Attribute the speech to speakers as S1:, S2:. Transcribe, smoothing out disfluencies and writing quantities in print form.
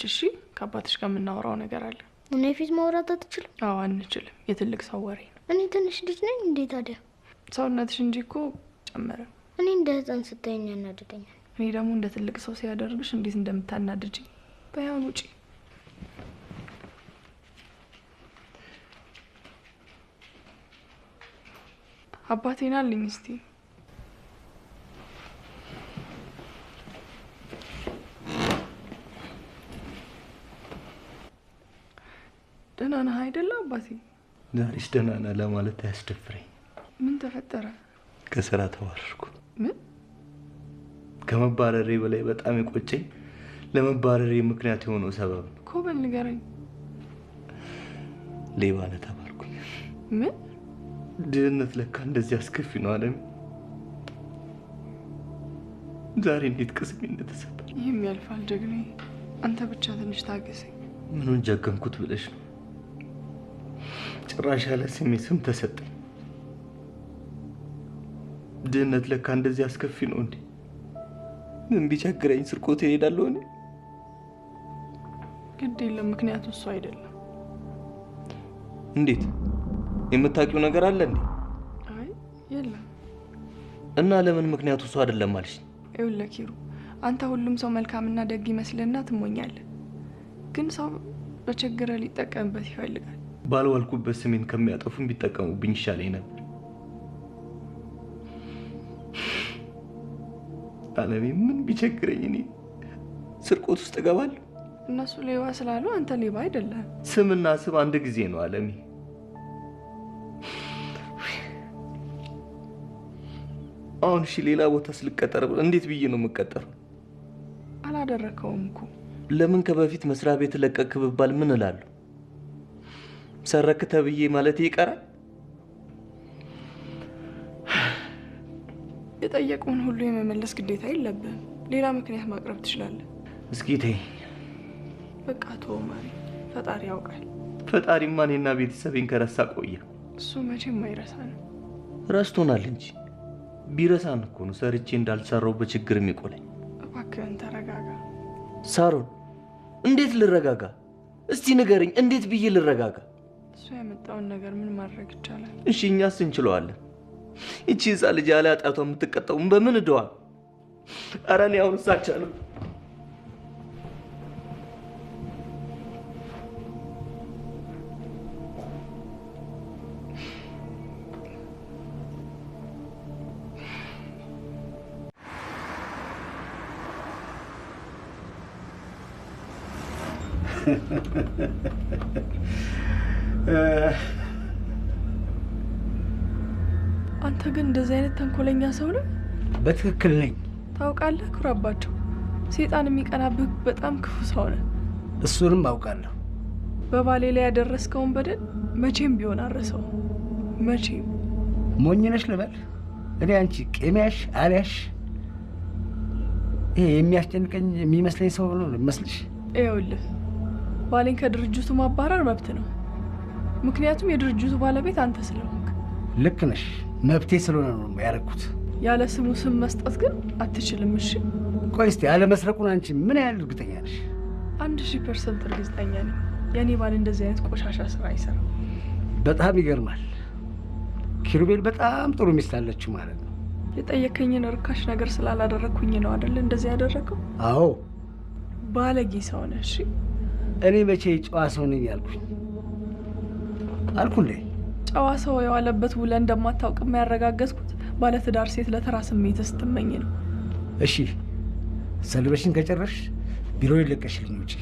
S1: እሺ፣ ከአባትሽ ጋር የምናወራው ነገር አለ።
S2: እኔ ፊት ማውራት አትችልም?
S1: አዎ አንችልም፣ የትልቅ ሰው ወሬ ነው።
S2: እኔ ትንሽ ልጅ ነኝ እንዴ ታዲያ?
S1: ሰውነትሽ እንጂ እኮ ጨመረ።
S2: እኔ እንደ ህፃን ስታየኝ ያናድደኛል።
S1: እኔ ደግሞ እንደ ትልቅ ሰው ሲያደርግሽ እንዴት እንደምታናድጂኝ። በይ አሁን ውጪ። አባቴን አለኝ እስቲ። ደህና ነህ አይደለ አባቴ?
S3: ዛሬስ ደህና ነህ ለማለት አያስደፍረኝ።
S1: ምን ተፈጠረ?
S3: ከስራ ተባረርኩ።
S1: ምን?
S3: ከመባረሬ በላይ በጣም የቆጨኝ ለመባረሬ ምክንያት የሆነው ሰበብ ነው።
S1: እኮ በል ንገረኝ።
S3: ሌባ ነህ ተባልኩኝ።
S1: ምን?
S3: ድህነት ለካ እንደዚህ አስከፊ ነው አለም። ዛሬ እንዴት ቅስሜ እንደተሰበረ።
S1: ይህም ያልፋል ጀግናዬ። አንተ ብቻ ትንሽ ታገሰኝ።
S3: ምኑን ጀገንኩት ብለሽ ነው? ጭራሽ ያለ ስሜ ስም ተሰጠኝ። ድህነት ለካ እንደዚህ አስከፊ ነው እንዴ? ምን ቢቸግረኝ ስርቆት እሄዳለሁ እኔ?
S1: ግድ የለም ምክንያቱ እሱ አይደለም።
S3: እንዴት? የምታውቂው ነገር አለ እንዴ?
S1: አይ የለም።
S3: እና ለምን ምክንያቱ እሱ አይደለም አልሽ?
S1: ይኸውልህ ኪሩ፣ አንተ ሁሉም ሰው መልካምና ደግ ይመስልና ትሞኛለህ። ግን ሰው በችግር ሊጠቀምበት ይፈልጋል።
S3: ባልዋልኩበት ስሜን ከሚያጠፉም ቢጠቀሙብኝ ይሻለኝ ነበር። አለሜ ምን ቢቸግረኝ እኔ ስርቆት ውስጥ እገባለሁ?
S1: እነሱ ሌባ ስላሉ አንተ ሌባ አይደለም።
S3: ስምና ስም አንድ ጊዜ ነው አለሜ። አሁን እሺ ሌላ ቦታ ስልቀጠር እንዴት ብዬ ነው የምቀጠረው?
S1: አላደረከውም እኮ።
S3: ለምን ከበፊት መስሪያ ቤት ለቀክ ብባል ምን እላለሁ? ሰረክ ተብዬ ማለት ይቀራል?
S1: የጠየቁን ሁሉ የመመለስ ግዴታ የለብህም። ሌላ ምክንያት ማቅረብ ትችላለህ።
S3: እስኪ ተይኝ።
S1: በቃ ተወው ማሪ፣ ፈጣሪ ያውቃል።
S3: ፈጣሪማ እኔና ቤተሰቤን ከረሳ ቆየ።
S1: እሱ መቼም አይረሳንም።
S3: ረስቶናል እንጂ ቢረሳን እኮ ነው ሰርቼ እንዳልሰራው በችግር የሚቆለኝ።
S1: እባክህን ተረጋጋ።
S3: ሳሮን፣ እንዴት ልረጋጋ? እስቲ ንገረኝ፣ እንዴት ብዬ ልረጋጋ?
S1: እሱ ያመጣውን ነገር ምን ማድረግ ይቻላል?
S3: እሺ እኛስ እንችለዋለን። ይቺ ህፃን ልጅ ያለ ኃጢአቷ የምትቀጣው በምን እደዋ? ኧረ እኔ አሁንስ አልቻልም።
S1: አንተ ግን እንደዚህ አይነት ተንኮለኛ ሰው ነህ?
S4: በትክክል ነኝ።
S1: ታውቃለህ፣ ኩራባቸው። ሰይጣን የሚቀናብህ በጣም ክፉ ሰው ነህ።
S4: እሱንም አውቃለሁ።
S1: በባሌ ላይ ያደረስከውን በደል መቼም ቢሆን አረሰው። መቼም።
S4: ሞኝ ነሽ ልበል? እኔ አንቺ ቄሚያሽ አልያሽ ይሄ የሚያስጨንቀኝ የሚመስለኝ ሰው ነው የሚመስልሽ?
S1: ይኸውልህ ባሌን ከድርጅቱ ማባረር መብት ነው። ምክንያቱም የድርጅቱ ባለቤት አንተ ስለሆንክ።
S4: ልክ ነሽ። መብቴ ስለሆነ ነው ያደረኩት።
S1: ያለ ስሙ ስም መስጠት ግን አትችልም። እሺ
S4: ቆይ እስቲ ያለመስረቁን አንቺ ምን ያህል እርግጠኛ ነሽ?
S1: 1000% እርግጠኛ ነኝ። የኔ ባል እንደዚህ አይነት ቆሻሻ ስራ አይሰራም።
S4: በጣም ይገርማል። ኪሩቤል በጣም ጥሩ ሚስት አለችው ማለት ነው።
S1: የጠየከኝን ርካሽ ነገር ስላላደረኩኝ ነው አይደል እንደዚህ ያደረገው?
S4: አዎ።
S1: ባለጌ ሰው ነህ። እሺ
S4: እኔ መቼ ጨዋ ሰው ነኝ ያልኩኝ አልኩ እንዴ?
S1: ጨዋ ሰው የዋለበት ውለህ እንደማታውቅ ያረጋገጥኩት ባለትዳር ሴት ለተራ ስሜት ስትመኝ ነው።
S4: እሺ ሰልበሽን ከጨረሽ ቢሮ ይለቀሽልኝ ውጪ።